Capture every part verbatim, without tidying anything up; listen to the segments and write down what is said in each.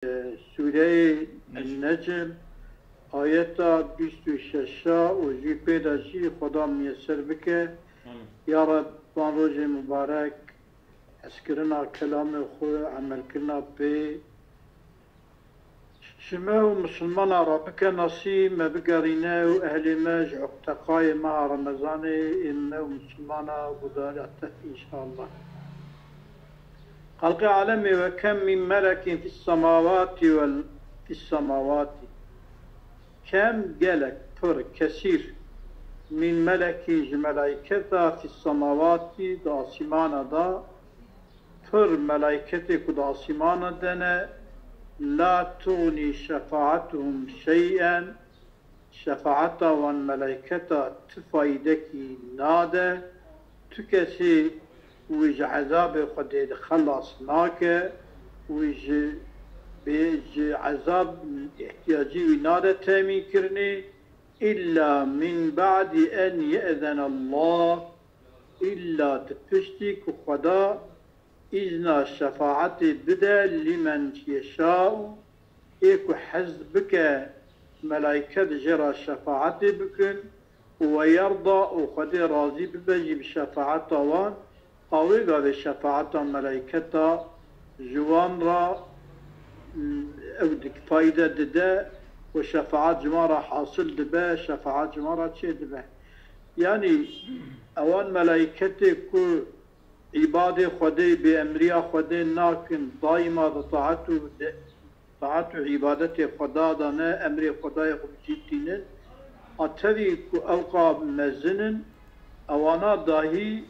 Sûreyê Necm, ayeta bîst û şeş û jî pê de jî Xweda miyeser bike. Amin. Ya Reb, van rojê mubarek, hezkirina kelamê xwe, emelkirina pê, ji me û misilmana re bike nasîb, me bigerîne û ehlê me ji uqteqayê meha Remezanê ê me û misilmana guhdar te, înşallah. Xelqê alemê ve kem min melekîn fis semawatî vel fis semawatî. Kem, gelek, pir, kesîr, min melekîn ji melayketa fis semawatî di asîmana da, pir melayketê ku di asîmana de ne, la tuxnî şefaetuhum şey'en, şefaeta wan melayketa tu faydekî nade, tu kesê wî ji ezabê Xwedê xelas nake, wî ji bê ji ezab ihtiyacî wî nade temîn kirinê, illa min ba'di en ye'zen Allah, illa di piştî ku Xweda îzna şefaetê bide, limen yeşa'u, ê ku hez bike melayket jê re şefaetê bikin, û we yerda, û Xwedê razî bibe jî bi şefaeta wan, a wê gavê şefaeta melayketa ji wan re, mm, ew dik fayde dide û şefaet ji wan re hasil dibe, şefaet ji wan re çêdibe. Yanî ewan melayketê ku îbadê Xwedê bê emriya Xwedê nakin, daîma di taet û de-, taet û îbadetê Xweda de ne, emrê Xwedayê xwe bi cî tînin, a tevî ku ewqa mezin in, ewana dahî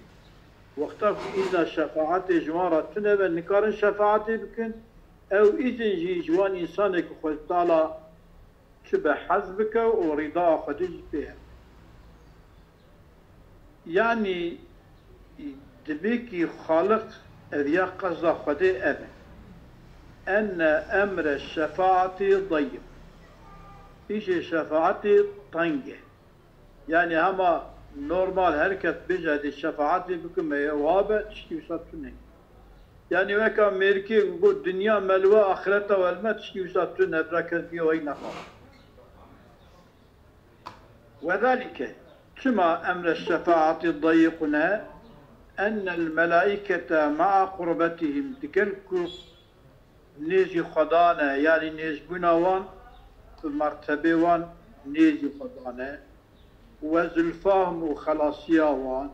wexta ku îzna şefaetê ji wan re tune be, nikarin şefaetê bikin, ew îzin jî ji wan însanê ku Xwedê Teala çi be hez bike û rîdaya Xwedê jî pê hebe. Yanî dibê kî Xaliq ev ya qesda Xwedê ev e. Enne emre şefaetî dayîq. Îşê şefaetê teng e. Yanî hema normal her kes bêje, "Dê şefaetê bikim, ê wiha be", tiştî wisa tune. Yanî weka mêrikê got, "Dinya me li we, axireta we li me", tiştî wisa tune, bira kes bî wey nexwe. Wedalike, çima emre şefaetî dayîqune, ennel melaîkete ma'a qurbetihim, digel ku nêzî Xweda ne, yanî nêzbûna wan, bi mertebê wan nêzî Xweda ne, we zulfahum û xelasiya wan,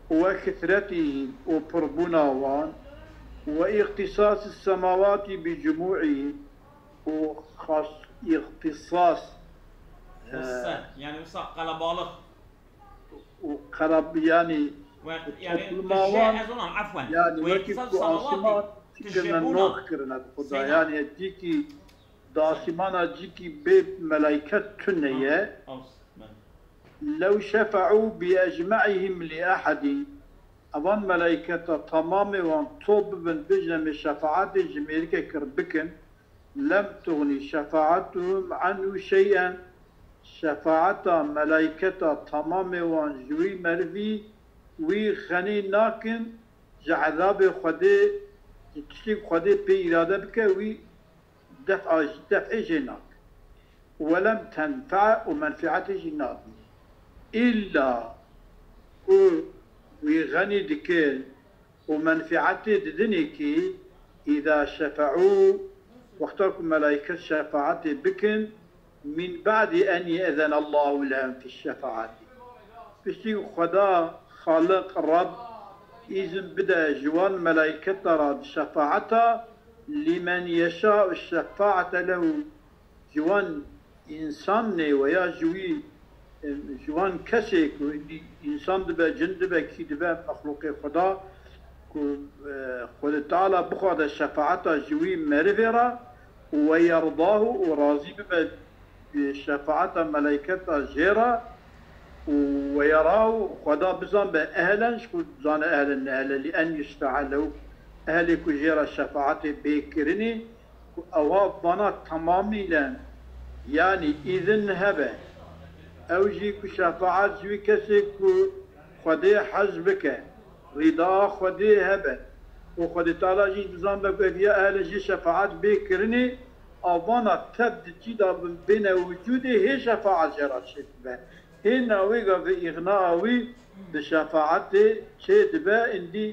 we kithretihim û pirbûna wan, we îxtisas semawatî bi cumû'î, û xas îxtisas, Xasse, e, yani wisa qelebalix. Û qerab-, yani Wek, yani topluma tije wan, ez onam, efwen. Yani wekî ku asîman tije kirine, bûna, nok kirine bi Xweda. Seyda. Yani cîkî, di asîmana cîkî bê melayket tune ye. Aws, ben. Lew şefe'û bi ecme'ihim li ehedî. Evan melayketa tamamê wan top bibin, bijne me şefaetê ji mêrikê kir bikin. Lem tuxnî şefaetuhum anhu şey'en. Şefaeta melayketa tamamê wan ji wî merivî wî xenî nakin, ji ezabê Xwedê, ji tiştî Xwedê pê îrade bike, wî def'a, def'ê jê nakin. Welem tenfe'e û menfi'etê jî nadin. Îlla ku wî xenî dike û menfi'etê didinê kî, îza şefe'û, wexta ku melayket şefaetê bikin, min ba'di en ye'zenallahu lehum fi şefaeti. Piştî Xweda, Xaliq, Rab îzin bide ji wan melayketa re di şefaeta, limen yeşa'u şefaete lehu, ji wan însan nê we ya ji wî, em, ji wan kesê ku însan dibe, cin dibe, kî dibe, mexlûqê Xweda, ku, e, Xwedê Teala bixwaze şefaeta ji wî merivê re û we yerdahu û razî bibe, e, şefaeta melayketa jê re û we yerahu, Xweda bizanbe ehlen, ji ku dizane ehlen ne ehlen, li en yuşfe'a lehu, ehlê ku jê re şefaetê bê kirinê, ku ewa vana temamî le, yanî îzin hebe. Ew jî ku şefaet ji wî kesê ku Xwedê hez bike, rîda Xwedê hebe û Xwedê Teala jî dizanbe ku ev ya ehle jê şefaet bê kirinê, avana tev di cî de bin bêne wicûdê, hê şefaet jê re çêdibe. Hê navêga vê îxnaa wî bi şefaetê çêdibe, îndî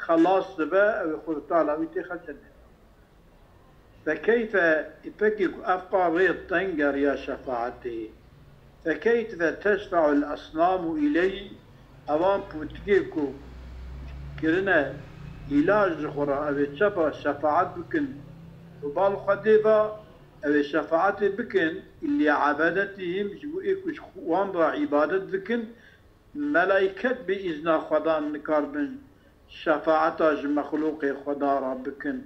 xelas dibe, ew ê Xwedê Teala wî têxe cennet. Fekeyfe, îpekî ku ev qarê teng e riya şefaetê. Fekeyfe teşfe'ul esnamu ileyh, evan pûtikê ku kirine îlaj ji xwe re, ew ê çawa şefaet bikin û bal Xwedê ve, ew ê şefaetê bikin, li ebedetihim, ji bo ê ku ji wan re îbadet dikin, melayket bi îzna Xwedan nikarbin şefaeta ji mexlûqê Xweda re bikin.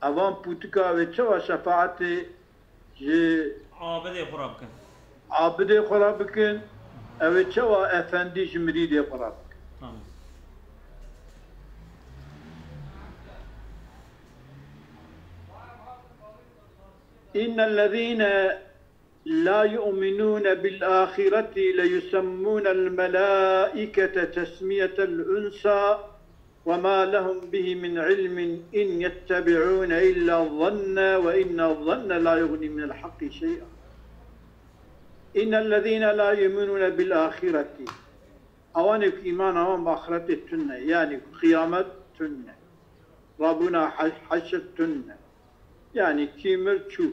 Evan pûtika wê çawa şefaetê ji Abidê xwe re bikin. Abidê xwe re bikin, ew ê çawa efendî ji mirîdê xwe re bikin. Tamam. إن الذين لا يؤمنون بالآخرة ليسمون الملائكة تسمية الأنثى وما لهم به من علم إن يتبعون إلا الظن وإن الظن لا يغني من الحق شيئا. إن الذين لا يؤمنون بالآخرة، ewanê ku îmana wan bi axiretê tune, yanî ku qiyamet tune, rabûna he-, heşr tune, yanî kî mir çû.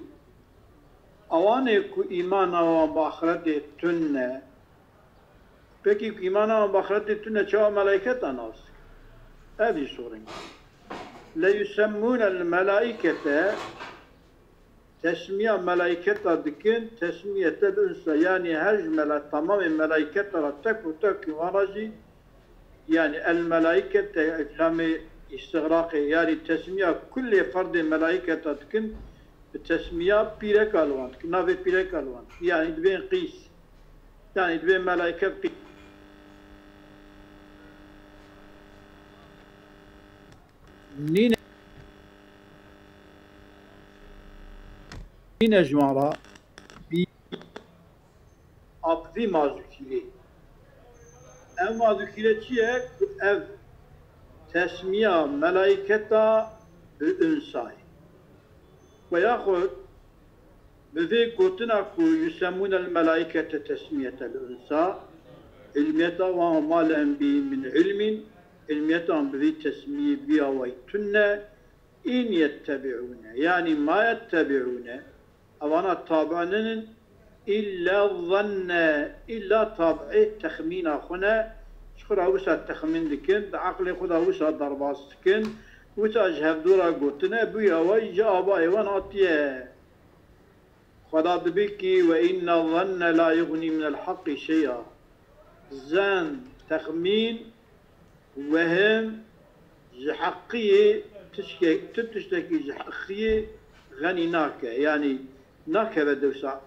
Ewanê ku îmana wan bi axiretê tune, pekî ku îmana wan bi axiretê tune, çawa melayketa nas dikin? Ev jî sorên. Leyusemmûnel melaykete, tesmiya melayketa dikin, tesmiyetel unsa, yanî her ji mela-, temamê melayketa re tek û tek wan re jî, yanî el melaykete îflamê îstixraqê, yanî tesmiya kulê ferdê melayketa dikin, bi tesmiya pîreka li wan dikin, navê pîreka li wan dikin, yanî dibên qîs, yanî dibên melayket qîs. Nîne, nîne ji wan re bî, a bi vî mazûkîrê. Ev mazûkîre çi ye? Ku ev tesmiya melayketa bi unsayê. Ve yaxud bi vê gotina ku yusemûnel melaykete tesmiyetel unsa, ilmiyeta wan ma lehum bî min ilmin, ilmiyeta wan bi vî tesmiyê vî awayî tune, in yettebi'ûne, yanî ma yettebi'ûne, evana tabi ninin, illa zanne, illa tabi'ê texmîna xwe ne, ji xwe re wisa texmîn dikin, di eqlê xwe de wisa derbas dikin, wisa ji hevdû re gotine, bûye awayî ji abayê wan hatiye. Xweda dibî kî, "Ve inne zanne la yuxnî minel heqî şey'a." Zen, texmîn, wehim ji heqiyê tişke-, tu tiştekî ji heqiyê xenî nake. Yanî nakeve dewsa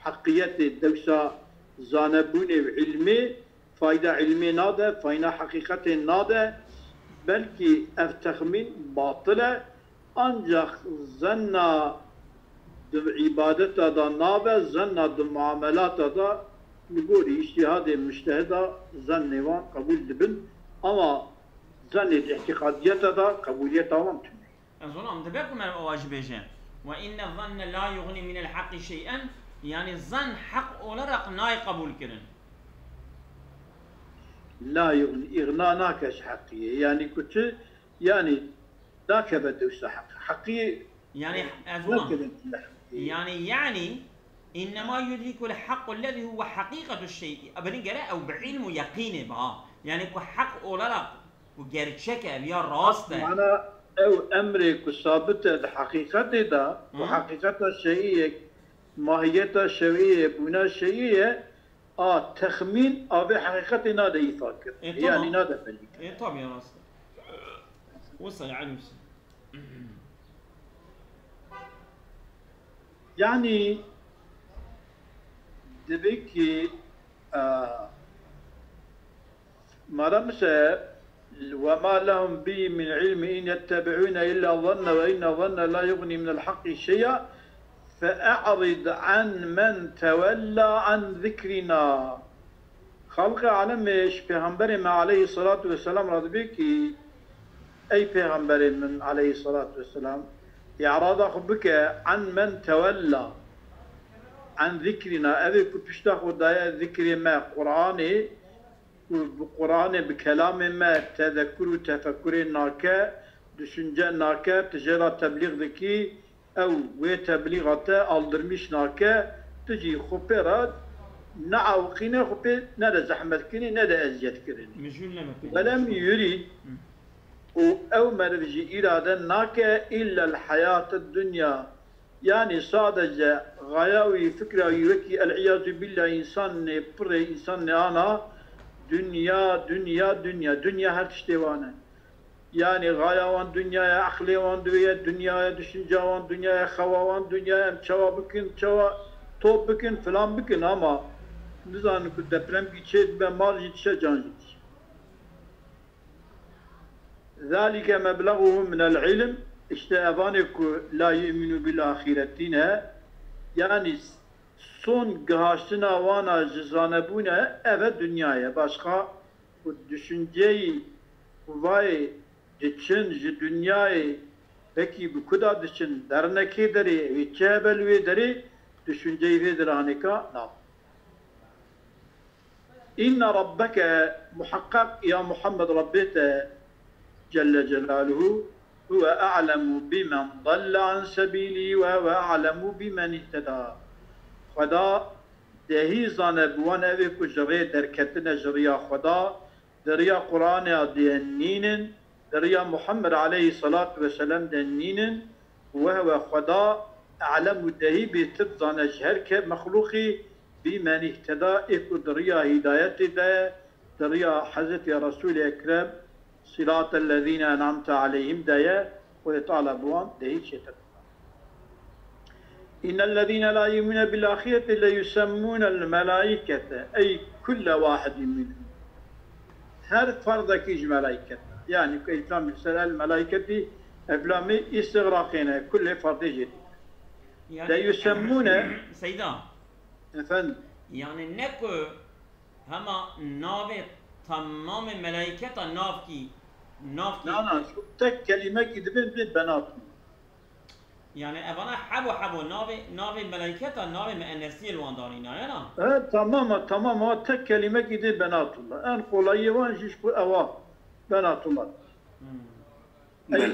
heqiyetê, dewsa zanebûnê û ilmê, fayda ilmê nade, fayda heqîqetê nade, belkî ev texmîn batil e, ancax zenna di îbadeta de nabe, zenna di muamelata de li gorî îctîhadê mujtehida zennê wan qebûl dibin, ama zennê di îtîqadiyeta de qebûliyeta wan tune. Ez ona em dibe ku me ewa jî bêje. Ve inne zanne la yuxnî minel heqî şey'en, yanî zen heq olarak nayê qebûl kirin. La yuxnî, îxna nake ji heqiyê. Yanî ku çi? Yanî nakeve dewsa heq. Heqiyê Yanî ez ona. Nakeve dewsa heqiyê. Yanî, yanî, innema yudrikul haqqu lezî huve heqîqetu şey'i. Ebelî gere ew bi ilm û yeqînê be ha. Yanî ku heq olarak ku gerçek e, ev ya rast e. Mana ew emrê ku sabit e di heqîqetê de, ku Hı. heqîqeta şeyî ye, mahiyeta şeyî ye, bûna şeyî ye, a texmîn a vê heqîqetê nade îfa kir. E, tamam. Yanî nade belî kir. E, tabii ya rast e. Wisa ya Elî Hüseyin. Yanî, dibê ki, e, Mara mise, "Ve ma lehum bî min ilmi in yettebi'ûne illa zanne ve inne zanne la yuxnî minel haqqî şey'a, fe e'rid an men tewella an zikrina." Xalqê alemê ji Pêxemberê me aleyhissalatu vesselam re dibê ki, ey Pêxemberê min aleyhissalatu vesselam, Î'rada xwe bike, an men tewella an zikrina, ev ê ku pişta xwe daye zikrê me, Qur'anê, ku bi Qur'anê, bi kelamê me tezekkur û tefekkurê nake, düşünce nake, tu jê re teblîx dikî, ew wê teblîxa te aldırmîş nake, tu jî xwe pê re ne awiqîne, xwe pê ne de zehmet kirinî, ne de eziyet kirinî. Mijûl neme pê. Welem yurîd, û ew meriv jî îrade nake, îllel heyate dunya, yanî sadece xaya wî, fikra wî wekî el-îyazû bîllah, însanê pirê, însanê ana, dunya, dunya, dunya, dunya her tiştê wan e. Yanî xaya wan dunya ye, eqlê wan dunya ye, dunya ye, düşünca wan dunya ye, xewa wan dunya ye, em çawa bikin, çawa top bikin, filan bikin, ama nizanin ku depremkî çê dibe, mal jî dişe, can jî dişe. Zalike mebleguhum minel ilm, işte evanê ku la yu'minu bil ahiretî ne, yanî son gihaştina wana ji zanebûne, ev e, dunya ye. Başqa ku düşünceyî ku vayê diçin ji dunyayê, pekî bi ku da diçin, dernekê derê, wê çi hebe li wê derê, düşünceyî vê diranêka nabin. Înne rabbeke, muheqqeq ya Muhammed, Rabbê te Celle Celaluhu, huwe a'lemu bimen dalle an sebîlî ve huwe a'lemu bimen ihteda. Xweda dehî zane bi wan evê ku ji rê derketine ji riya Xweda, di riya Qur'anê de nînin, di riya Muhammed aleyhisselatu vesselam de nînin, wehwe Xweda a'lem û dehî bêtir dizane ji her ke mexlûqî, bimen ihteda, ê ku di riya hîdayetê de ye, di riya Hezretî Resûlê Ekrem, siratel lezîne en'amte aleyhim de ye, Xwedê Teala bi wan dehî çêtir. Înnellezîne la yu'minûne bil ahireti le yusemmûnel melâikete, ey kulle wahidin minhum. Her ferdekî ji melâiket e. Yanî ku îflam li ser el melâiketî, îflamî îstigraqê ne, kullê ferdê jê dî. Yanî, le yusemmûne, Seyda. Efendim. Yanî ne ku hema navê temamê melâiketa navkî, navkî. Na, na, şu tek kelîmekî dibin bê benatûn. Yani evana hebo hebo navê, navê melayketa, navê meennesiyê li wan danîna, ya na? E, tamam e, tamam e, tek kelimekî dê benatullah. En kolayê wan jî ji xwe ewa benatullah. Hmm. Ey,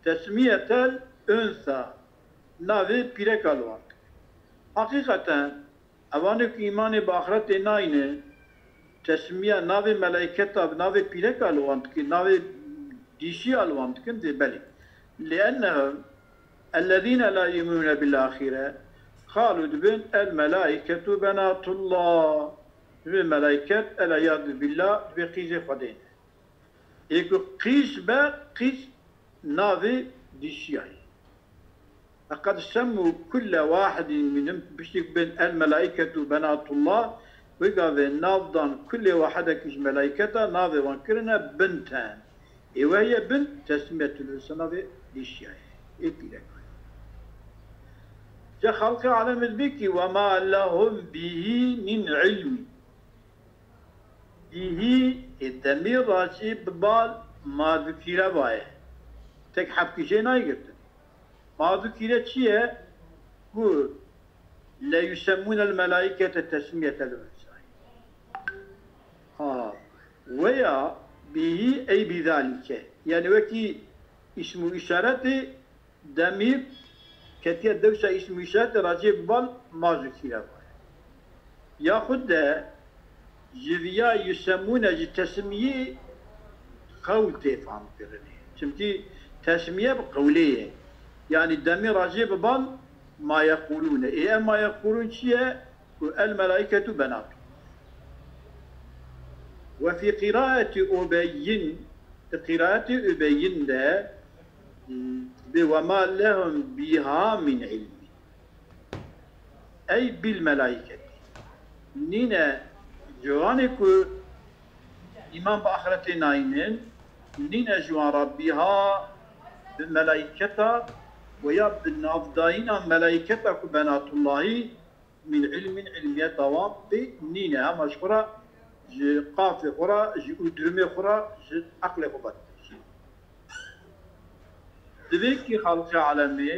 tesmiyetel unsa, navê pîreka li wan. Hakikaten, evanê ku îmanê bi axretê nayne, tesmiya navê melayketa bi navê pîreka li wan dike, navê dîşiya li wan dikin, dê belê. Liennehum ellezîne la yu'minûne bil ahire, qalû dibin el melaiketu benatullah. Dibê melayket, el iyadu billah, dibê qîzê Xwedê ne. Ê ku qîz be, qîz navê dîşiya ye. Leqed semmû kulle wahidin minhum, piştî ku bên el melaiketu benatullah, wê gavê nav dan kulê wahidekî ji melaiketa, navê wan kirine binten. Ê we ye bin, tesmiyetül unsa, navê dîşiya ye. Ê pîreka ye. Ji xelqê alemê dibê kî, "Ve ma lehum bihî min ilmin." Bihî ê demîr racî bi bal mazukîre vaye. Tek hebkî jê nayê girtin. Mazukîre çi ye? Ku le yusemmûnel melaîkete tesmîyetel unsayî. Ha, weya bihî ey bîzalîke. Yani wekî îsm û îşaretê demîr ketiye dewsa îsm û îşaretê racê bi bal mazukîre vaye. Yaxud de ji viya yusemûne ji tesmiyê qewl tê fam kirinê. Çimkî tesmiye bi qewlê ye. Yanî demî racê bi bal ma yeqûlûne. Ê em ma yeqûlûn çi ye? Ku el melaiketu benatu. Ve fî qîraetî Ubeyyin, di qîraetê Ubeyyin de, bi ve ma lehum biha min ilmi. Ey bil melaiketi. Nîne ciwanê ku îman bi axretê nayînin, nîne ji wan re biha bi melaiketa we ya bi navdayîna melaiketa ku benatullahî min ilmin ilmiyeta wan pê nîne. Hema ji xwe re ji qafê xwe re, ji û durumê xwe re, ji eqlê xwe vedibêjin. Divê ki xelqê alemê,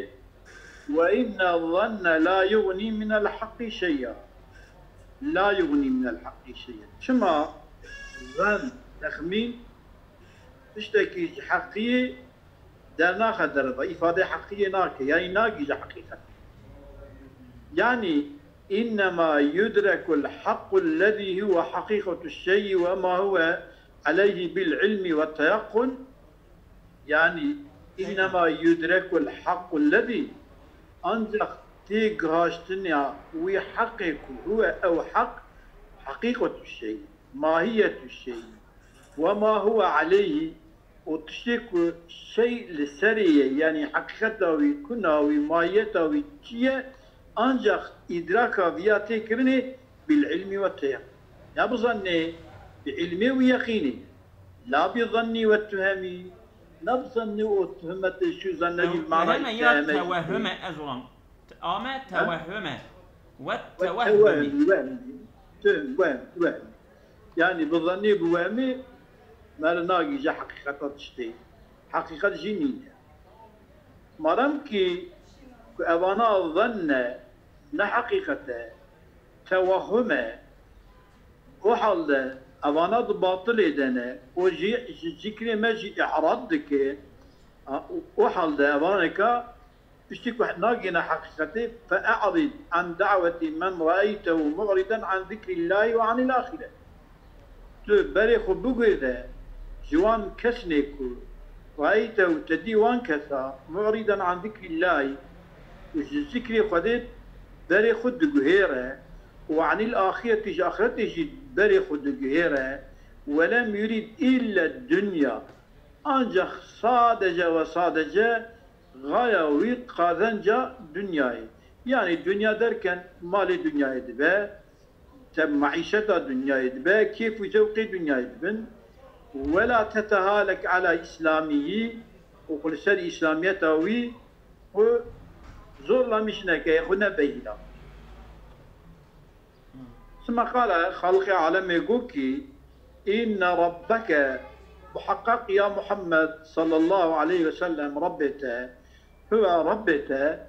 "Ve inne zanne la yugnî minel haqqî şey'a." La yugnî minel haqqî şey'a. Çima zan, texmîn, tiştekî ji heqiyê dernaxe derve, îfadê heqiyê nake, yanî nagihîje heqîqet. Yanî, "Innema yudrekul haqqu lezî huve haqiqetu şey'i ve ma huve aleyhi bil ilmi ve teyakkun." Yanî, "Innema yudrekul haqqu lezî", ancax tê gihaştina wî heqê ku huve ew heq, heqîqetu şey'i, mahiyetu şey'i, ve ma huve aleyhi, û tiştê ku şey li serê ye, yanî heqîqeta wî, kuna wî, mahiyeta wî çi ye, ancax îdraka viya tê kirinê bil ilmi ve teyakkun. Ya bi zannê, bi ilmê û yeqînê. La bi zannî ve tuhemî, ne bi zannî û tuhemetê şu zannedî Ew bi mana teheme ya tewehhume, ez olam. T-, ame Ha? tewehhume. Ve Ve tewehhumî. tewehhumî, wehmî. Tuhm, wehm, wehmî. Yanî bi zannî, bi wehmî, me li nagihîje heqîqeta tiştê. Heqîqet jî nîne. Madem ki ku evana zanne ne heqîqet e, tewehhum e, o halde evana di batilê de ne, o jî ji zikrê me jî i'rad dike, a, o, o halde evaneka tiştî ku nagihîne heqîqetê, "Fe'e'rid an da'wetî men re'eytehu mu'riden an zikrîllahî ve anil ahîre." Tu berê xwe biguhêre ji wan kesnê ku re'eytehu, te dî wan kesa, mu'riden an zikrîllahî, û ji zikrê Xwedê berê xwe diguhêre, û anil axiretî, ji axiretê jî berê xwe diguhêre, "Ve lem yurid ille dunya." Ancax sadece ve sadece gaya wî qazenca dinyayê. Yanî dinya derken malê dinyayê dibe, te maîşeta dinyayê dibe, kêf û zewqê dinyayê dibin. Wela tetehalek ala îslamiyî, û xwe li ser îslamiyeta wî xwe zorlamiş neke, xwe nebehîla. Sima qala, xalqê alemê got ki, "Inne rabbeke", muheqqeq ya Muhammed sallallahu aleyhi ve sellem, Rabbê te, huve Rabbê te,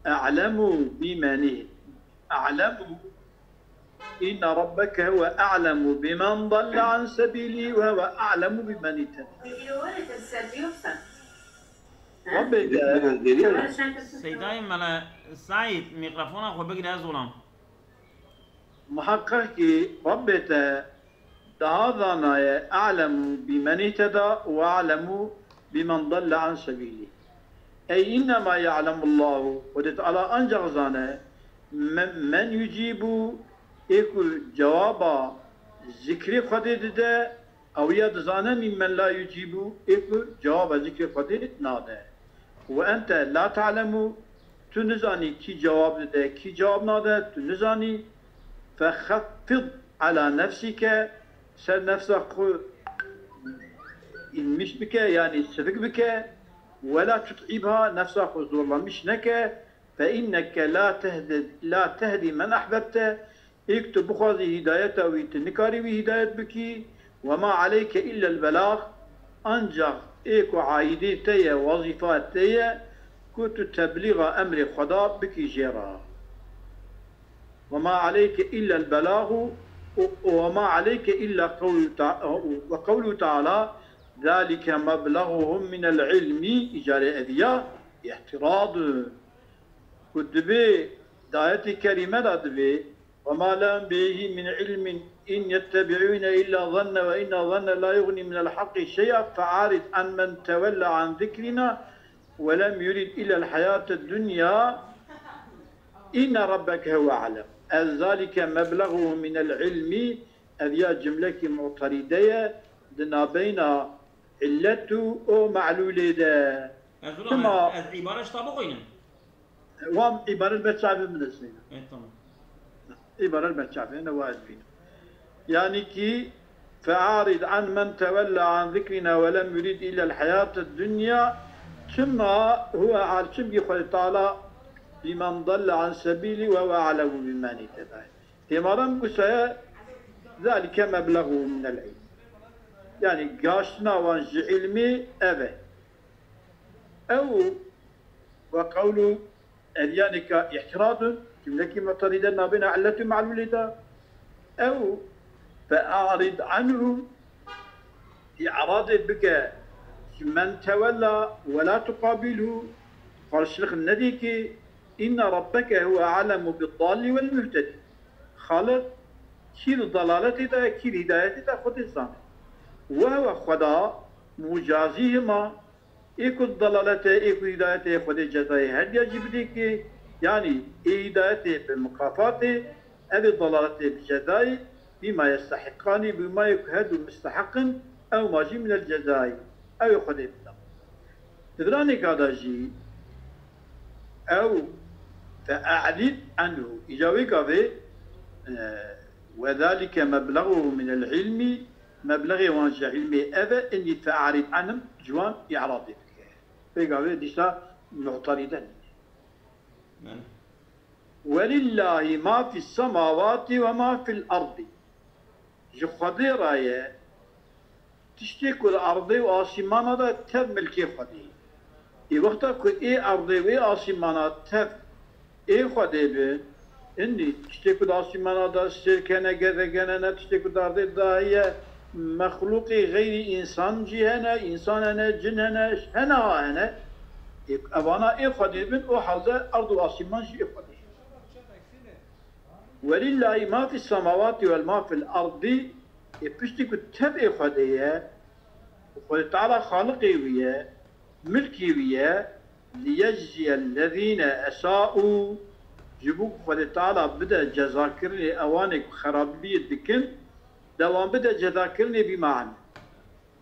e'lemu bimenî, e'lemu, "Inne rabbeke huve e'lemu bimen dalle an sebîlî ve huve e'lemu bimen ihteda." Rabbê te Seydayê Mele Seîd, mîkrofona xwe bigire, ez olam. Muheqqeq ki Rabbê te daha zana ye, "A'lemu bimen ihteda ve a'lemu bimen dalle an sebîlî." Ey innema ya'lemullahu, Xwedê Teala ancax zane, me-, men yucîbu, ê ku cewaba zikrê Xwedê dide, ew ya dizane, mîmmen la yucîbu, ê ku cewaba zikrê Xwedê nade. Ve ente la ta'lemu, tu nizanî kî cewab dide, kî cewab nade, tu nizanî. Fexeffid ala nefsike, ser nefsa xwe înmiş bike, yanî sivik bike. Ve la tut'ibha, nefsa xwe zorlamiş neke. Fe inneke la tehdi, la tehdi men ahbebte, êk tu bixwazî hîdayeta wî, tu nikarî wî hîdayet bikî. Ve ma aleyke illel belâg, ancax ê ku aîdê te ye, wezîfa te ye, ku tu teblîxa emrê Xweda bikî jê re. Ve ma aleyke illel belâgu, û, û ve ma aleyke illa qewlu ta-, ve qewlu Teala, "Zalike mebleguhum minel ilmi", îcarê eviya, îhtirad. Ku dibê, di ayetê kerîme de dibê, "Ve ma lehum bihi min ilmin in yettebi'une illa zanne ve inne zanne la yughni minel haqqi şey'a fe'arid an men tewella an zikrina ve lem yurid illel hayate dunya inne rabbeke huve alem." Ez zalike mebleguhum minel ilmi, ev ya cimlekî mu'terîde ye, di nabeyna illet û o me'lûlê de. Ez wilo Sima ez, ez îbare ji te bixwînim. Wan îbare li ber çavê min de seyda. E, tamam. Îbare li ber çavê ne wa ez bînim. Yanî ki, "Fe'arid an men tewella an zikrina ve lem yurid illel hayate dunya." Çima huve al-, çimkî Xwedê Teala, "Bimen dalle an sebîlî ve huve a'lemu bimen ihtedayê." Têmaran Musa'ya, "Zalike mebleguhum minel ilm." Yanî, gaştina wan ji ilmê ev e. Ew ve qewlu, ev yanî ka îtiradun, cumlekî mu'terîde nabêna illet û me'lûlê de. Ew fe'arid anhu, î'radê bike ji men tewella we la tuqabilhu, qarşılık nedî ki, inne rabbeke huve a'lemu bid-dalli vel muhtedî. Xaliq kî di dalaletê de ye, kî di hîdayetê de, Xwedê zane. Ve huve Xweda mucazîhima, ê ku di dalaletê, ê ku hîdayetê, Xwedê cezayê her diya jî bidê ki, yanî ê hîdayetê bi mikafatê, ev ê dalaletê bi cezayê, bîma yestehiqanî, bîma yê ku her du misteheq in, ew ma jî minel cezayê, ew ê Xwedê bida. Di viranêka de jî ew fe'arid anhu. Îca wê gavê, e, "Ve zalike meblaghuhu minel ilmi", meblagê wan ji ilmê ev e, "inni fe'arid anhum", ji wan î'radê bike. Vê gavê dîsa mu'terîde nîne. Belê. "Ve lillahi ma fis semawati ve ma fil ardi." Ji Xwedê re ye, tiştê ku di erdê û asîmana de tev milkê Xwedê ye. Ê wexta ku ê erdê û ê asîmana tev ê Xwedê bin, inî tiştê ku di asîmana de sêrk hene, gezegen hene, tiştê ku di erdê de heye, mexlûqê xeyrî însan jî hene, însan hene, cin hene, hene ha hene. Ê, evana ê Xwedê bin, o halde erd û asîman jî ê Xwedê ye. "Welillahî ma fis semawati vel ma fil ardî", ê piştî ku tev ê Xwedê ye, û Xwedê Teala xaliqê wî ye, milkê wî ye, "liyecziyellezîne esa'û", ji bo ku Xwedê Teala bide cezakirinê ewanê ku xerabiyê dikin, de wan bide cezakirinê bî mane.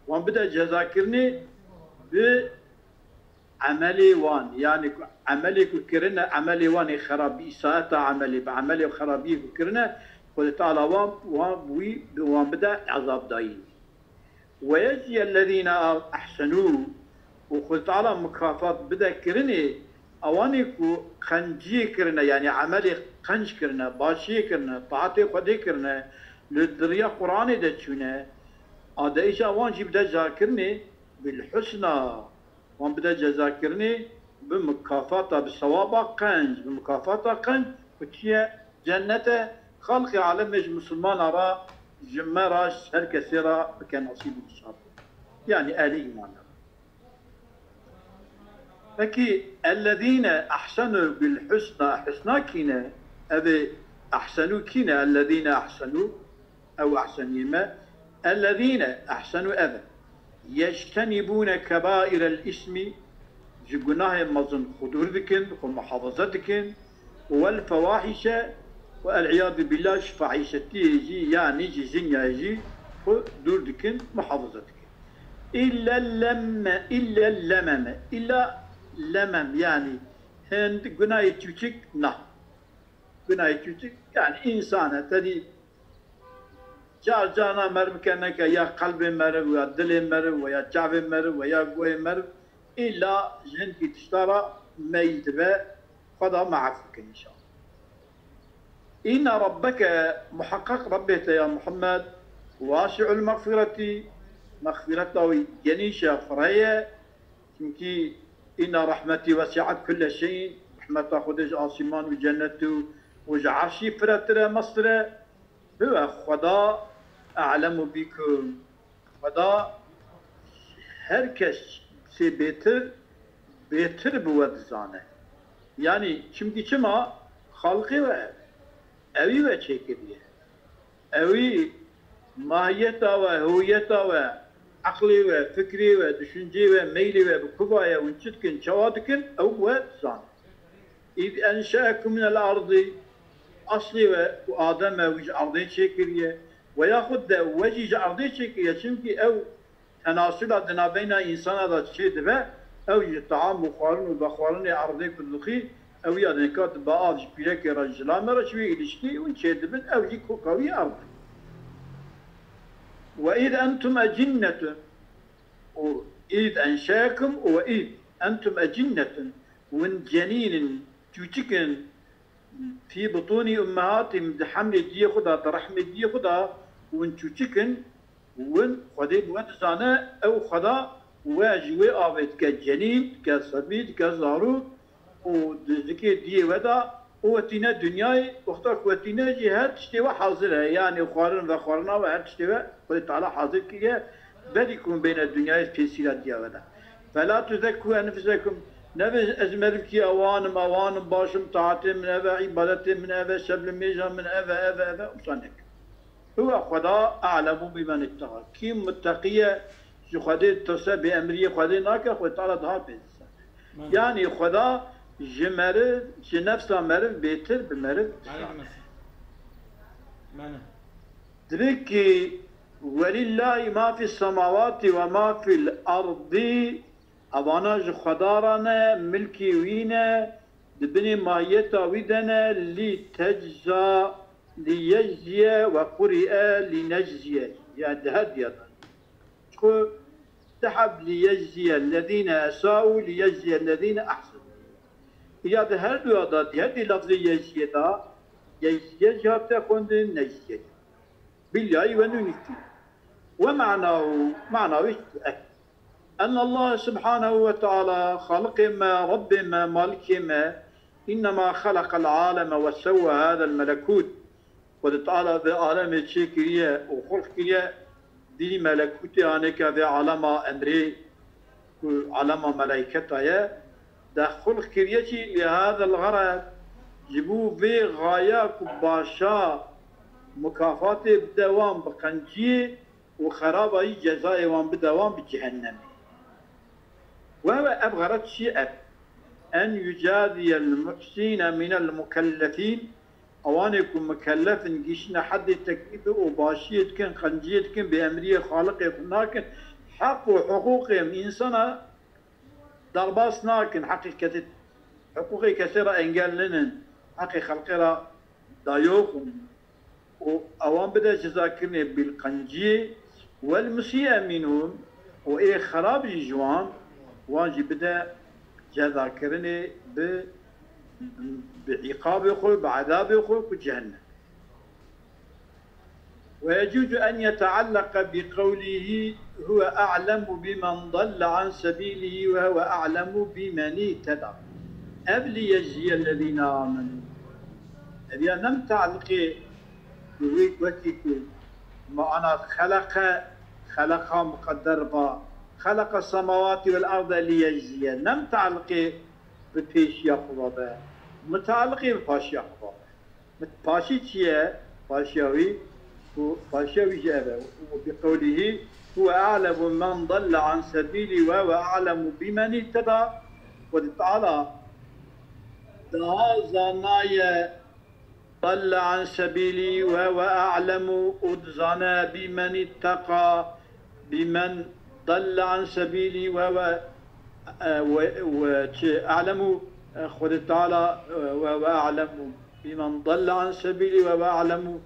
Wan bide cezakirinê bi emelê wan, yanî ku emelê ku kirine, emelê wan ê xerabî, îsaeta emelê, bi emelê xerabiyê ku kirine, Xwedê Teala wan, wan, wî, wan bide ezabdayî. "Ve yeciyellezîne ehsenû", û Xwedê Teala mukafat bide kirinê ewanê ku qenciyê kirine, yanî emelê qenc kirine, başiyê kirine, taetê Xwedê kirine, li di riya Qur'anê de çûne, a de îca wan jî bide cezakirinê bil husna. Wan bide cezakirinê bi mukafata, bi sewaba qenc, bi mukafata qenc, ku çi ye? Cennet e, xalqê alemê ji misilmana re, ji me re, ji her kesê re bike nesîb û nîşan. Yanî ehlî îman e. Pekî, "ellezîne ehsenû bil husna", husna kî ne? Ev ê ehsenû kî ne? "Ellezîne ehsenû", ew ehseniyê me. "Ellezîne ehsenû", ev e. "Yectenîbûne kebaîrel îsmî", ji gunahê mezin xwe dûr dikin, xwe muhafaza dikin. "Wel fewahîşe", û el îyadu billah, ji fahîşetiyê jî, yanî ji zinyayê jî xwe dûr dikin, muhafaza dikin. "Îlle lemme, îlle lememe", îlla lemem, yanî hind gunahê çûçik na. Gunahê çûçik, yanî însan e, tedî car carna meriv keneke ya qelbê meriv, ya dilê meriv, ya çavê meriv, ya guhê meriv, îlla ji hinkî tişta re meyî dibe, Xweda me ef bikin înşallah. "Înne rabbeke", muheqeq Rebbê te ya Muhammed, "wasi'ul mexfîretî", mexfîreta wî genîş e, fireh e, çimkî "înne rahmetî wesi'et kulle şey'în", rehmeta Xwedê ji asîman û cennet û, û ji erşî firetir e, mestir e. "Huve Xweda a'lemu bikum", Xweda her kes sê bêtir, bêtir bi we dizane. Yanî çimkî çima? Xalqê we ev e. Ewî we çêkiriye. Ewî mahiyeta we, hewiyeta we, eqlê we, fikrê we, düşüncê we, meylê we bi ku ve ye, hûn çi dikin, çawa dikin, ew we dizane. "Îz enşe'ekum minel ardî", eslê we ku Adem e, wî ji erdê çêkiriye, we yaxud de we jî ji erdê çêkiriye, çimkî ew tenasula di navbeyna însana de çêdibe, ew ji team û xwarin û vexwarinê erdê ku dixî, ew ya nika dibe av ji pîrekê re, ji lame re, ji wê îlişkî hûn çêdibin, ew jî koka wî erd e. "Ve îz entum ecinnetun", û "îz enşe'ekum" û "ve îz entum ecinnetun", hûn cenîn in, çûçik in, "fî butûnî ummehatîm", di hemlê diyê xwe de, di rehmê diyê xwe de, hûn çûçik in, hûn Xwedê bi we dizane, ew Xweda We ji wê avê dike cenîn, dike sebî, dike zarok û di zikê diyê we de û we tîne dinyayê, wexta ku we tîne jî her tiştê we hazir e. Yanî xwarin, vexwarina we, her tiştê we Xwedê Teala hazir kiriye, berî ku hûn bêne dinyayê pêsîra diya we de. Fela tuzekkû enfusekum, nebe ez merivkî ewan im, ewan im, baş im, taetê min ev e, îbadetê min ev e, şevlimêja min ev e, ev e, ev e, wisa nekin. Huwe Xweda a'lemu bimen ittaqa. Kî mutteqî ye, ji Xwedê ditirse, bêemriyê Xwedê nake, Xwedê Teala daha bêdizane. Mane. Yanî Xweda ji meriv, ji nefsa meriv bêtir bi meriv Mane, dizane. Mane. Mane. Divê ki, "Welillahî ma fis semawatî ve ma fil erdî", evana ji Xweda re ne, milkê wî ne, di binê mahiyeta wî de ne, lî tecza, lî yecziye we qurîe lî necziye. Yani di her diya de. Çiku di heb lî yecziye lezîne esaû lî yecziye lezîne ehsenû. Ya di her duya de, di her di lafzê yecziye de, yecziye jî hate xwendin, necziye jî. Bilyayî we nûnî kî. We manahu, mana wî ev. En Allah subhanehu ve teala, Xaliqê me, Rebbê me, Malikê me, innema xeleqel aleme ve sewwe hadel melekût. Xwedê Teala vê alemê çêkiriye û xulq kiriye, vî melekûtê anêke vê alema emrê ku alema melayketa ye, de xulq kiriye jî li hadel xerez, ji bo vê xaya ku başa mukafatê bide wan bi qenciyê û xerabayî cezayê wan bide wan bi cehennemê. Wewe ev xerez çi ye ev? En yucaziyel muhsîne minel mukellefîn, ewanê ku mukellef in, gihiştine hedê teklîfê û başiyê dikin, qenciyê dikin, bêemriyê Xaliqê xwe nakin, heq û hiqûqê însana derbas nakin, heqê kesê, hiqûqê kesê re engel ninin, heqê xelqê re dayoxin. û ewan bide cezakirinê bil qenciyê, wel musî'e mînhum, û ê xerab jî ji wan, wan jî bide cezakirinê bi, bi îqabê xwe, bi ezabê xwe ku cehennem. Ve yecuzu en yetealleke bi qewlihî huve a'lemu bimen dalle an sebîlihî ve huve a'lemu bimen ihteda. Ev liyecziye lezîne amenû. Ev ya ne mutaliqê Wî wekî ku mana xeleqe, xeleqa muqedder ba, xeleqa semawatî wel arde liyecziye, ne mutaliqê bi pêşiya xwe be, mutaliqê bi paşiya xwe be. Mit-, paşî çi ye? Paşiya wî, ku paşiya wî jî ev e. Û bi qewlihî, "Huve a'lemu men dalle an sebîlî ve huve a'lemu bimen ihteda." Xwedê Teala daha zanaye dalle an sebîlî ve huve a'lemu, û dizane bîmen îtteqa, bîmen dalle an sebîlî ve huve, e, ve, ve çi, a'lemu, e, Xwedê Teala, e, ve huve a'lemu bîmen dalle an sebîlî ve huve a'lemu,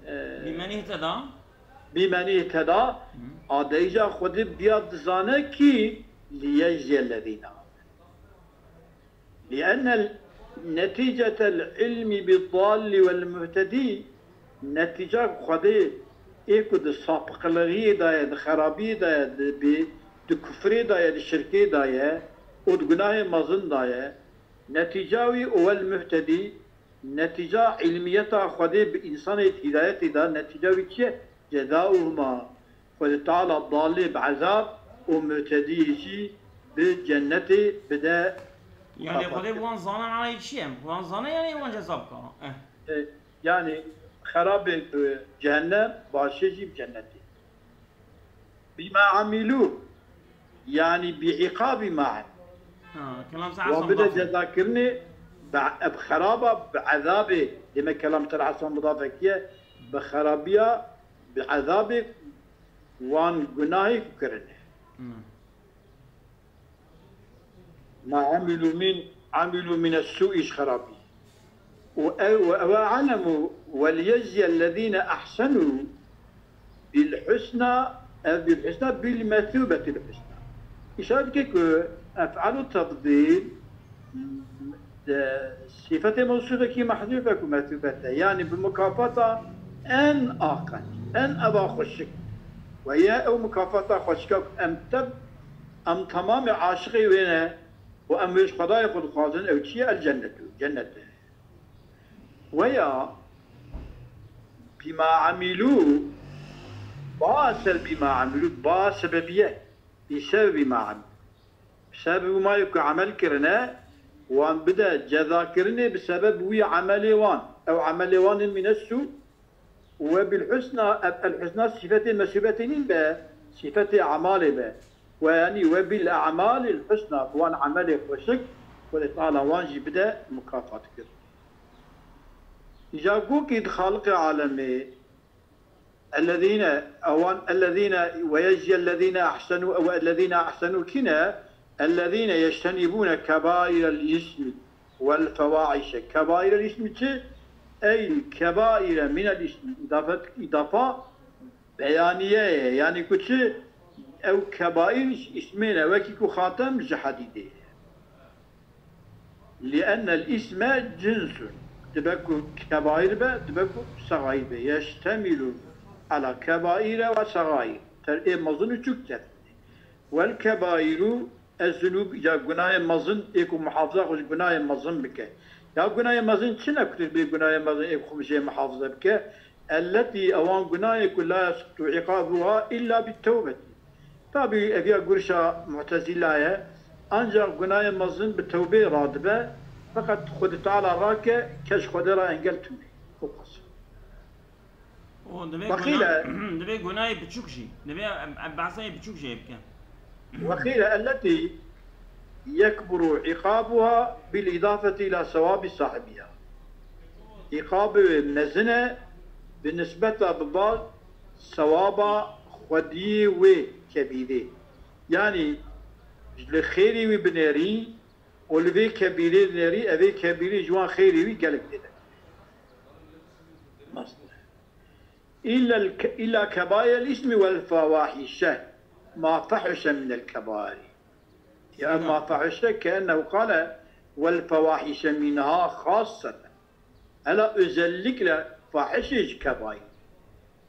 e, Bîmen ihteda. Bîmen ihteda, Hı. a deyca Xwedê biya dizane kî liyecziye lezîne. Li'ennel netîcetel ilmî bid-dalli wel muhtedî, netîca Xwedê ê ku di sapiqlixiyê de ye, di xerabiyê de ye, di bê, di kufrê de ye, di şirkê de ye û di gunahê mezin de ye, netîca wî û wel muhtedî, netîca îlmiyeta Xwedê bi însanê di hîdayetê de, netîca wî çi ye? Cezauhuma. Xwedê Teala dalê bi ezab û muhtediyê jî bi cennetê bide. Yanî Xwedê bi wan zane manayê çi ye? Bi wan zane yanî wan ceza bike. Eh. E, yanî xerabê bi cehennem, başê jî bi cennetê. Bima amilû, yanî bi îqabî ma amilû. Ha, kelam Wan bide cezakirinê, bi, bi xeraba, bi ezabê, demek kelam Teala Hasan mudafekî ye, bi xerabiya, bi ezabê wan gunahê ku kirine. Hmm. Ma amilû min, amilû mine sû'î ji xerabî. Û ew, ve, ve a'lemu, ve liyecziye lezîne ehsenû bil husna, ev bil husna, bil mesûbetil husna. Îşare dike ku ef'alu tefdîl, de, sîfetê mewsûfekî mehzûf e ku mesûbet e. Yanî bi mukafata en aqenc, en eva xweşik. Ve ye ew mukafata xweşika ku em tev Em temamê aşiqê wê ne û em wê ji Xwedayê xwe dixwazin, ew çi ye? El cennetu, cennet e. Weya bîma emîlû, ba ser bîma emîlû, ba sebebiye, bi sebebi ma emîlû. Bi sebebi ma yê ku emel kirine, wan bide cezakirinê bi sebebi wî emelê wan. Ew emelê wan in mîne sû, We bil husna, ev el husna sifetê mesûbetê nîn be, sifetê emalê be. We yanî we bil emalil husna, bi wan emelê xweşik, Xwedê Teala wan jî bide mukafat kir. Îja gokî di Xaliqê alemê, ellezîne, ewan ellezîne, ve yeciyellezîne ehsenû, ew ellezîne ehsenû kî ne? Ellezîne yectenîbûne kebaîrel îsmi wel fewahîşe. Kebaîrel îsmi çi? Ey kebaîre minel îsmi. Îdafet, îdafa beyaniye ye. Yanî ku çi? Ew kebaîr îsmê ne. Wekî ku Xatem ji hedîdê ye. Li'ennel îsme cinsun. Dibe ku kebaîr be, dibe ku sexaîr be. Yeştemîlu ala kebaîre ve sexaîr. Ter ê mezin û çûk tevî. Wel kebaîru ez-zunûb, ya gunahê mezin, ê ku muhafaza xwe ji gunahê mezin bike. Ya gunahê mezin çi ne ku tu bê gunahê mezin ê ku xwe jê muhafaza bike? Elletî, ewan gunahê ku la yesqutu iqabuha illa bit tewbetî. Tabî ev ya gurişa Mu'tezîla ye. Ancaq gunahê mezin bi tewbeyê radibe, feqet Xwedê Teala rake, kes ji Xwedê re engel tune. Ew qas. Û divê Wekîle. Guna-, divê gunayê biçûk jî. Divê em, em behsa yê biçûk jê bikin. Wekîle elleti yekburu iqabuha bil îdafeti ila sewabi sahibiha. Îqabê wê mezin e bi nisbeta bi bal sewaba xwediyê wê kebîrê. Yanî li xêrê wî binêrî û li vê kebîrê dinêrî, evê kebîrê ji wan xêrê wî gelek tê de. Nasıl? إلا الك-، إلا كبائر الإثم والفواحش ما فحش من الكبائر. Ya, ma fahişe, ke ennehu kale, vel fewahişe minha xasseten. Hela özellikle fahişê ji kebaîr.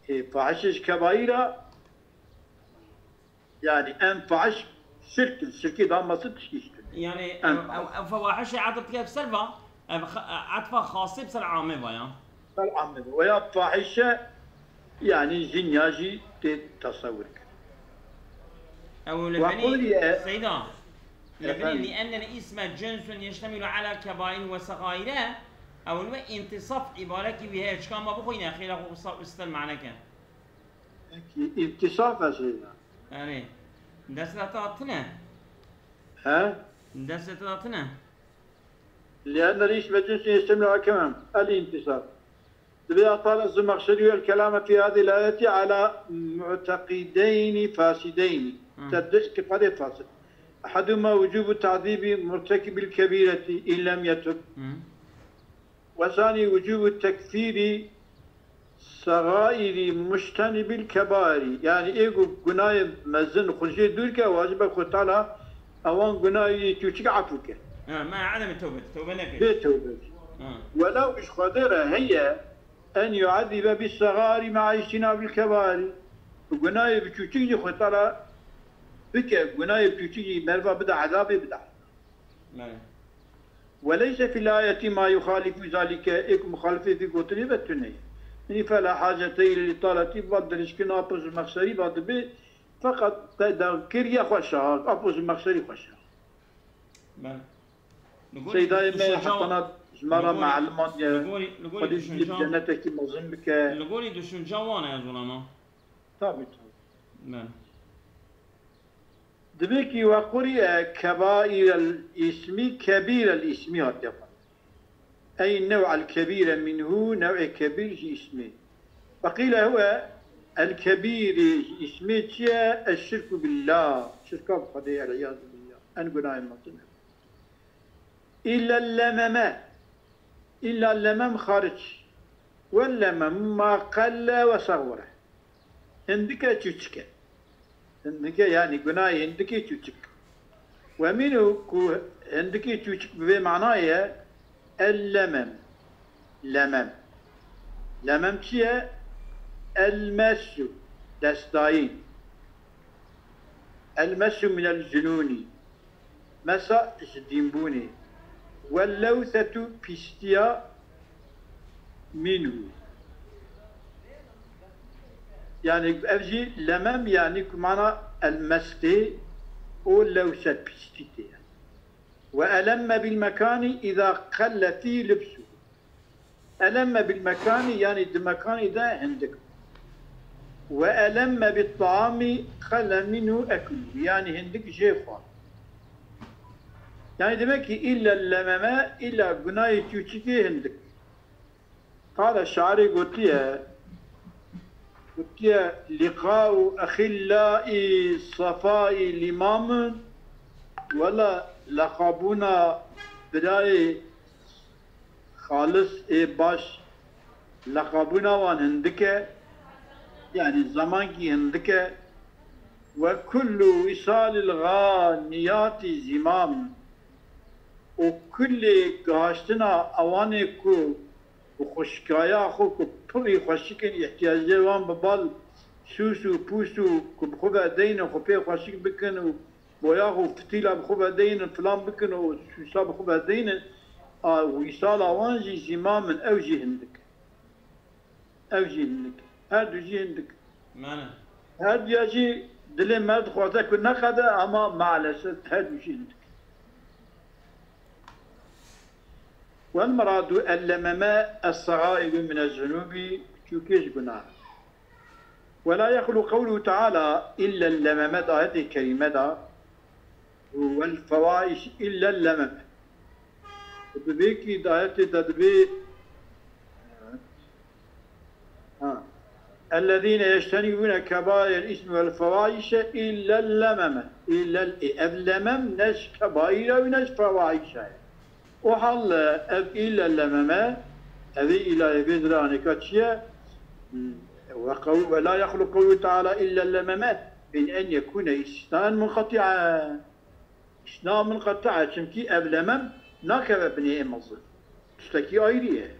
E, fahişê ji kebaîra, yani en fahiş şirk in. Şirkê daha basit tişkî şirk in. Yani, En ev, ev, ev fewahişê etf dike bi ser va, ev xa-, etfa xasê bi ser amê va ya. Bel amê. Veya fahişe, yani zinya jî tê tesewir kir. Ew li Ve binî, qulî e-, Seyda, li binî Efendim? Li ennel îsme cinsun yeştemilu ala kebaîr ve segaîre, ew li we întisaf îbarekî wî heye, çika ma bixwîne, xêra xwe wisa ustir maneke. Peki, întisaf e Seyda. Erê. Destê te hatine? He? Destê te hatine? Li ennel îsme cinsun yeştemilu ala kebaîr. El întisaf. Divê Atal Ez-Zemaxşerî el kelame fî hadîl ayetî ala mu'teqîdeyni fasîdeyni. Hı. Te du îtîqadê fasid. Ehedûma wucûbu ta'dîbî murtekibil kebîretî in lem yetub. Hı. Ve sanî wucûbu tekfîrî segaîrî mujtenibil kebaîrî. Yanî ê ku gunayê mezin xwe jê dûr ke, wacibe ku Teala ewan gunayê çûçik efû ke. Ha, ma adem tewbe, tewbe neke. Bê tewbe. Ha. Welew ji Xwedê re heye, en yu'ezzibe bis-segaîri ma'a ijtinabil kebaîri. Bi gunayê biçûçik jî Xwedê Teala bike, gunayê biçûçik jî merva bide ezabê bide. Belê. Ve leyse fil ayeti ma yuxalifu zalike, ê ku muxalifê vî gotinê ve tune ye. Yanî fela hacete ile li taleti, va dirişkina apûz mexserî va dibe, feqet peyda kiriye xweşa, apûz mexserî xweşa. Belê. Li gorî Seydayê me düşünce wa-, Hesena ji me re li gorî, me'liman ye. Li gorî, li gorî Xwedê jî bi düşünce, cennetekî mezin bike. Li gorî düşünce wan e ez wila me. Tabii, tabii. Belê. Divê kî we qurî e kebaîrel îsmî, kebîrel îsmî hatiye xwendin. Ey new'el kebîre minhu, new'ê kebîr ji îsmê. Ve qîle huwe el kebîrî ji îsmê çi ye? Eşşirku billah. Şirka bi Xwedê, el-îyâzu billah. En gunahê mezin e. Îlla lememe. Îlla lemem xaric. Wel lemem ma qelle ve saxwere. Hindike çûçik e. Hindike, yanî gunahê hindikê çûçik. Ve mînû ku hindikê çûçik bi vê manayê ye, el lemem. Lemem. Lemem çi ye? El mesû. Destdayîn. El-mesu minel cunûnî. Mesa ji dînbûnê. Wel-lewsetu pîstiya mînhu. Yani ev jî lemem yani ku mana el-mestê û lewse pîstî tê. Ve elemme bil mekanî îza qelle fî lubsu. Elemme bil mekanî, yani di mekanî de hindik. Ve elemme bit taamî qelle minhu eklu, yani hindik jê xwar. Yani demek ki illa lememe, illa gunahê çûçikê hindik. Qale şairê gotiye, gotiye, liqa'u exillai safai limamun, wela leqabûna birayê xalis ê baş, leqabûna wan hindik e, yani zemankî hindik e. Ve kullu wisalil ganiyati zimam. Û kulê gihaştina ewanê ku bi xweşikaya xwe ku pirî xweşik in, îhtiyacê wan bi bal, sûs û pûs û ku bi xwe ve deynin, xwe pê xweşik bikin û boyax û fitîla bi xwe ve deynin, filan bikin û sûsa bi xwe ve deynin, a, wîsala wan jî zîmam in, ew jî hindik. Ew jî hindik. Her du jî hindik. Mane. Her duya jî dilê me dixwaze ku neqede, ama maalesef her du jî hindik. Wel miradu ellememe es-sagairu mine zunûbî, çûkê ji gunah. Ve la yexlu qewluhu teala illa lememe, di ayetê kerîme de, û wel fewaiş illa lememe. Bi vê kî di ayetê de dibê, ha. Ellezîne yeştenîbûne kebaîrel îsmi vel fewahîşe îllel lememe. Îllel, ê, ev lemem ne ji kebaîr e û ne ji fewahîş e. O hal, e, ev îllel lememe, ev ê îlayê vê ziranê ka çi ye? Hmm. Ve qew-, ve la yexlu qewlu teala îllel lememe min en yekûne îstîsnaen munqetî'en. Îsna munqetia, çimkî ev lemem nakeve binê ê mezin. Tiştekî ayrî ye.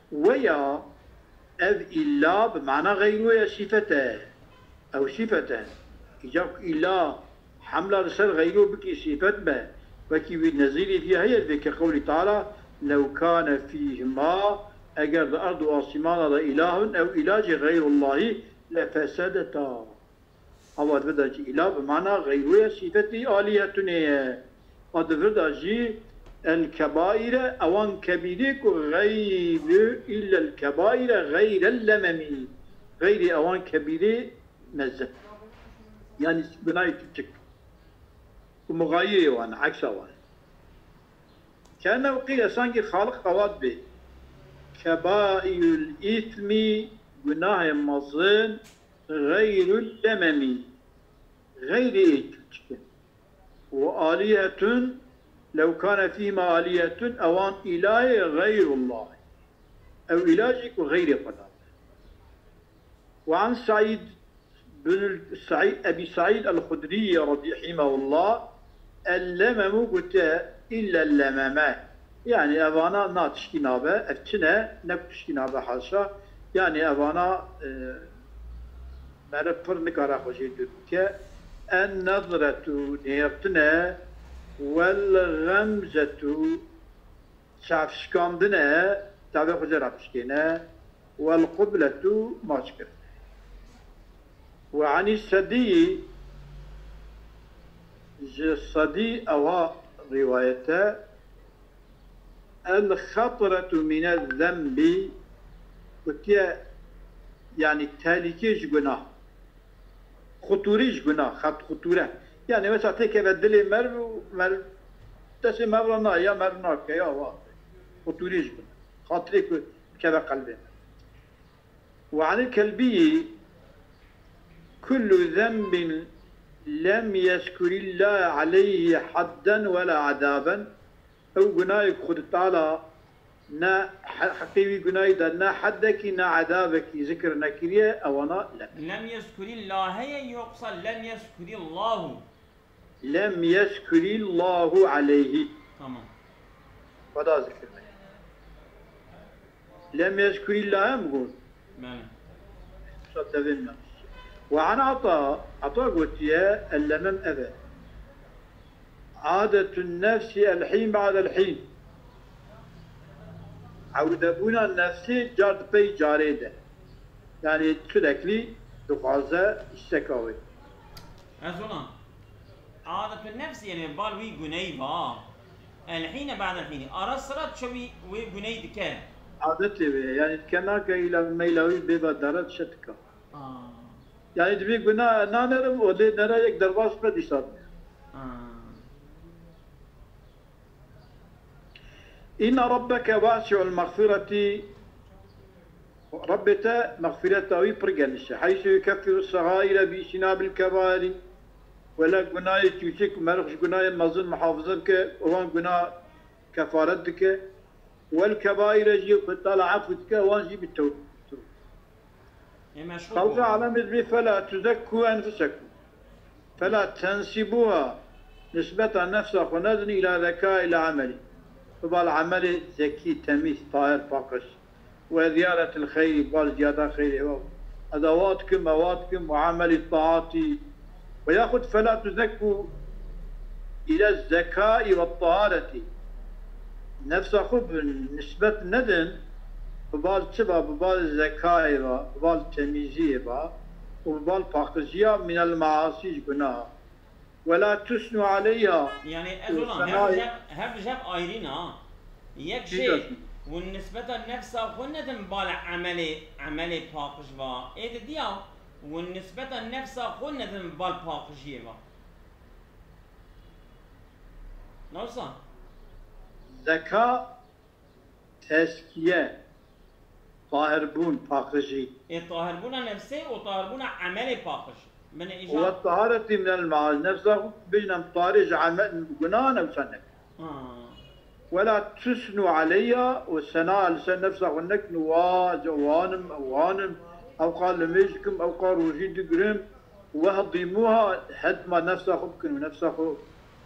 Weya ev îlla bi mana xeyru ye, sîfet e. Ew sîfet e. Îca ku îlla hemla li ser xeyru bikî sîfet be, wekî wî nezîrî vî heye, vê ke qewlî Teala, "Lew kane fîhima", eger di erd û asîmana de îlahun, ew îla jî xeyrullahî, lefesedeta. Ava di vir de jî îla bi mana xeyrû ye, sîfetî alîhetûnê ye. A di vir de jî el kebaîr e, ewan kebîrê ku xeyrû îllel kebaîr e, xeyrel lememî. Xeyrê ewan kebîrê mezin. Yanî gunahê kiçik. Ku muxayirê wan, eksa wan. Kene qîle sankî Xaliq qewat bê. Kebaîrul îsmî, gunahê mezin, xeyrul lememî, xeyrê ê çûçik in. Û alîhetun, lew kane fîhima alîhetun, ewan îlayê xeyrullah. Ew îla jî ku xeyrê Xweda be. Û an Seîd bin Seîd, Ebî Seîd el-Xudrî radî-, rahimehullah, el-lememu gote, îllel lememe. Yanî evana na tiştî nabe, ev çi ne? Ne ku tiştî nabe haşa. Yanî evana, e, meriv pir nikare xwe jê dûr bike. En-nezretu nêrtine, wel-xemzetu çavşikandine, çavê xwe jê re bişkêne, wel-qubletu maçkirin. Ve anî sedî, ji sedî ewa rîwayet e, el-xetretu mine-zenbî, gotiye, yanî tehlîkê ji gunah. Xutûrî ji gunah, xet xutûre. Yanî mesela têkeve dilê meriv û meriv destê meriv re na, ya meriv nake, ya wa. Xutûrî ji gunah. Xatirê ku bikeve qelbê meriv. Ve anil kelbî, kullu zenbin lem yezkurillâhe aleyhi hadden ve la azaben. Ew gunahê ku Xwedê Teala ne he-, heqê wî gunahî de ne hedekî ne ezabekî zikir nekiriye, ewana lem. Lem yezkurî Llaheye yoksa lem yezkurî Llahu? Lem yezkurî Llahu aleyhî. Tamam. Xweda zikir neke. Lem yezkurî Llahe mi got? Bele. Sa devên me. Ve an Ata, Ata gotiye, ellemem ev e. Adetun nefsi el-hîn ba'del hîn. Ewdebûna nefsê car di pey carê de. Yani sürekli dixwaze îsteka wê. Ez ona. Adetun nefsi yani bal wî guney va. El hîne ba'del hîni. Ara sıra çewî wê guney dike. Adetê wê yani dike nake îla meyla wî bêva dara dişe dika. Aa. Yani divê guna nanerim û lê nera yek derbas be dîsa. Aa. Inne rabbeke wasi'ul mexfireti, Rabbê te mexfireta wî pir geniş e. Heysu yukeffiru seghaire bi îştinabil kebairi. Wela gunayê çûçik, merix ji gunayê mezin muhafize dike, wan guna kefaret dike. Wel kebaire jî Xwedê Teala efû dike, wan jî bi tewb. Xelqê alemê dibê fela tuzekku enfusekum. Fela tensibuha, nisbeta nefsa xwe nedin îla zeka îla emelî. Bi bal emelê zekî, temîz, tahir, paqij. Ve ziyaretil xeyrî, bal ziyada xeyrê we. Ez ewa dikim, ewa dikim, ve emelî taatî. Ve yaxud fela tuzekku île zekâi ve taharetî. Nefsa xwe bi nisbet nedin, bi bal çi ba, bi bal zekayê ba, bi bal temîziyê ba û bi bal paqijiya minel measî ji gunaha. Wela tusnu aleyha. Yani ez olan her jev, her jev ayrîn ha. Yek şey, hûn nisbeta nefsa xwe nedin bal emelê, emelê paqij va. Ê di diya, hûn nisbeta nefsa xwe nedin bal paqijiyê va. Nawsa? Zeka, teskiye, tahirbûn, paqijî. Ê tahirbûna nefsê û tahirbûna emelê paqij. Min îja. Ve taharetî minel meaz. Nefsa xwe bêjin em tarê ji emel gunahan ew çend nek. Wela tusnu aleyha û sena li ser nefsa xwe nekin wa, ew wan im, ew wan im, ew qal nimêj dikim, ew qal rojî digirim. Wehdîmûha, hedma nefsa xwe bikin û nefsa xwe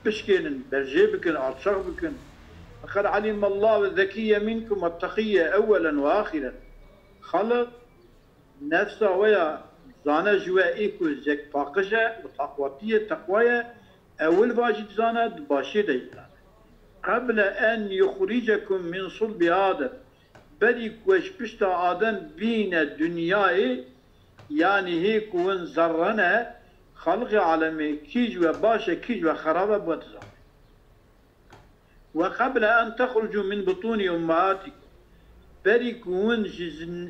bişkênin, berjê bikin, alçax bikin. Qed alimallahu zekîye minkum we teqîye ewwelen we axiren. Xaliq nefsa we ya zane ji we ê ku zek paqij e û taqwatî ye, teqwa ye, ewil va jî dizane, di başiyê de jî dizane. Qeble en yuxricekum min sulbi Adem, berî ku we ji pişta Adem bîne dinyayê, Yanî hê ku win zerrene, xelqê alemê kî ji we baş e, kî ji we xerab e, bi we dizane. Ve qeble en texrucû min butûnî ummehatikum. Berî ku win ji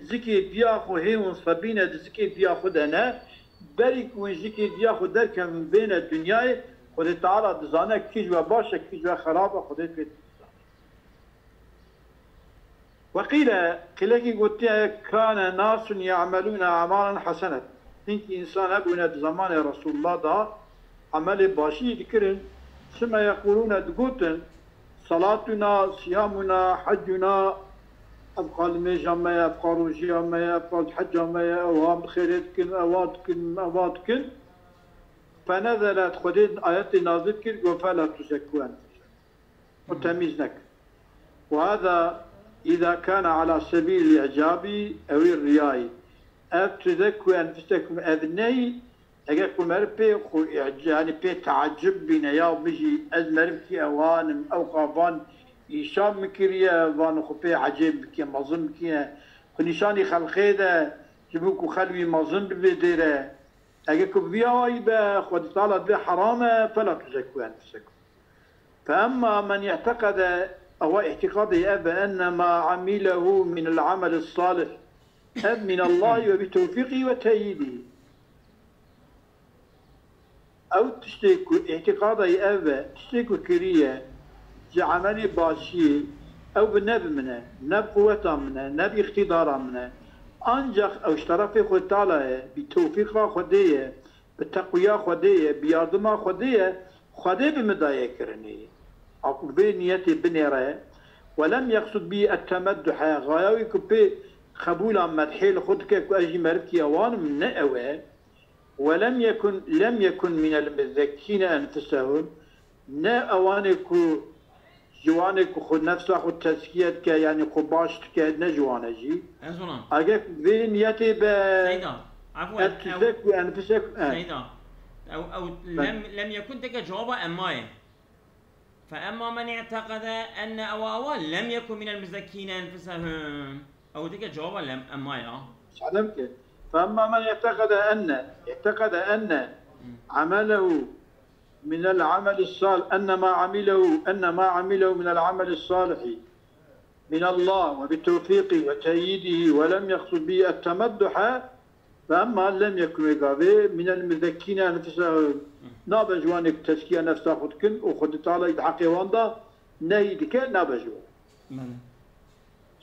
zikê diya xwe hê win sebîne di zikê diya xwe de ne, berî ku win ji zikê diya xwe derkevin bêne dinyayê, Xwedê Teala dizane kî ji we baş e, kî ji we xerab e, Xwedê pê dizane. Weqîle, qîlekî gotiye, kane nasun ye'melûne a'malen hesenet. Hinkî însan hebûne di zemanê Resûlullah de emelê başî dikirin. Sime yeqûlûne digotin, salatuna, siyamuna, hecuna, ev qal nimêja me ye, ev qal rojiya me ye, ev qal heca me ye, ew ha bi xêrê dikin, ew ha dikin, ew ha dikin. Fenezeret, Xwedê ayetê nazil kir, got, fela tuzekkû enfusekum. Û temîz nekin. Û hada îza kana ala sebîlî îcabî ewî riyayî. Ev tuzekkû enfusekum ev neyî, eger ku meriv pê xwe îc-, yanî pê teacib bîne, ya min jî ez meriv kî ewan im, ew qavan îşan min kiriye, van xwe pê ecêb bike, mezin bike, xwe nîşanî xelqê de, ji bo ku xelk wî mezin bibe dêre. Eger ku bi vî awayî be, Xwedî Teala divê heram e, fela tuzekkû enfusekum. Fe emma men î'teqede, ewa î'tiqadê ev be, enne ma amîlehû minel ameli salih, ev minallahî ve bi tewfîqî ve teyîdî. Ew tiştê ku î'tiqadê ev be, tiştê ku kiriye, ji emelê başiyê, ew bi ne bi min e, ne bi quweta min e, ne bi îqtîdara min e. Ancax ew ji terefê Xwedê Teala ye, bi tewfîqa Xwedê ye, bi teqwiya Xwedê ye, bi yardima Xwedê ye, Xwedê bi min daye kirinê. A ku vê niyetê binêre, we lem yeqsud bî et-temedduhe, xaya wî ku pê qebûla medhê li xwe dike ku ez jî merivkî ewan im, ne ew e. Welem yekun, lem yekun minel muzzekkîne enfusehum, ne ewanê ku ji wanê ku xwe nefsa xwe tezkiye dike, yanî xwe baş dike, ne ji wan e jî. Ez ona. Eger vê niyetê be. Seyda. عفوا، أو تزكوا أنفسكم، آه. سيدا، أو، أو لم، لم يكن تلك جوابا أماي. فأما من اعتقد أن أو أو لم يكن من المزكين أنفسهم. أو تلك جوابا لم أماي، آه. Salim ki. فأما من اعتقد أن، اعتقد أن عمله من العمل الصالح، أن ما عمله، أن ما عمله من العمل الصالح من الله وبتوفيقه وتأييده ولم يقصد به التمدح، فأما لم يكن gavê من المزكين أنفسهم، nabe ji wan ê ku tezkiya nefsa xwe dikin û Xwedê Teala di heqê wan de nehyî dike, nabe ji wan. Belê.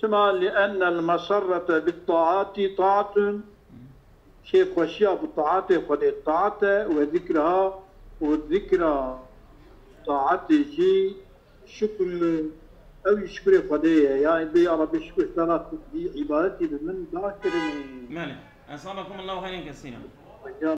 Çima? لأن المسرة بالطاعات طاعة، kêfxweşiya bi taatê Xwedê taat e, وذكرها، û zikra taatê jî şukr, ew jî şukurê Xwedê ye. Yani bê ya Rebbi şukr sana bi îbadetî bi min da kirinê. Belê. Esabakum Allahu hayran kesîra.